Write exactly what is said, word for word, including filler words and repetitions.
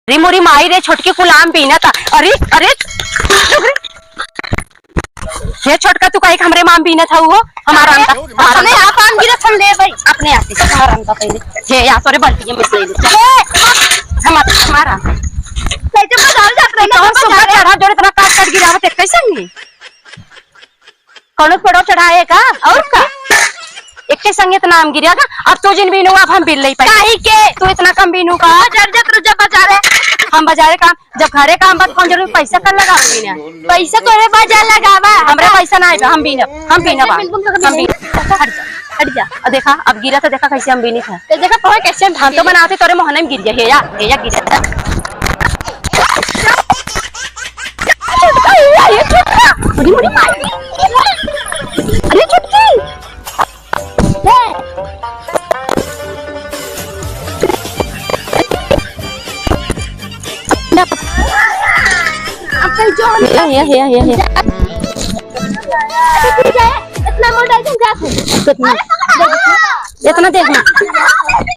अरे मोरी माई रे, छोटकी कुल आम बीनत ह। अरे, अरे, हे छोटका, तू काहे के हमरे में आम बीनत हऊ हो? हमार आम का, हमार आम अपने का। आप आम गिरत हम ले भाई। अपने आप ही, हमार आम का पहले। हे, या तोरे बाल्टी में से ले ले। हमार, हमार आम। कैसे बजाओ जात रहे, कौन सुबह चढ़ा जोड़े इतना काट काट गिरावत है, कैसे नहीं? कौनो पेड़ो चढ़ाए का? और का? एक के संगे इतना आम गिरेगा। अब तू जिन बीनू, अब हम बीन ले पाई। काहे के? तू इतना कम बीनू का? जर जत रह जब बाजारे। हम बाजारे काम, जब घरे काम बात, कौन जरूरी पैसा कर लगा बीना? पैसा तोरे बाजार लगावा। हमरा पैसा ना आइबा, हम बीनब, हम बीनब, हम बीनब। हट जा, हट जा। अब देखा, अब गिरा तो देखा कैसे हम बीनी था। तो देखा पहुंच कैसे हम हम तो बनाते तोरे मोहने में गिर गया, हे या, हे या गिर गया। अरे मोरी माई। अरे छुटकी। अब कहीं जो हम हे, हे, हे, हे, हे। इतना मोटा है, तुम क्या थे? कितना? अरे पकड़ा। इतना देखना।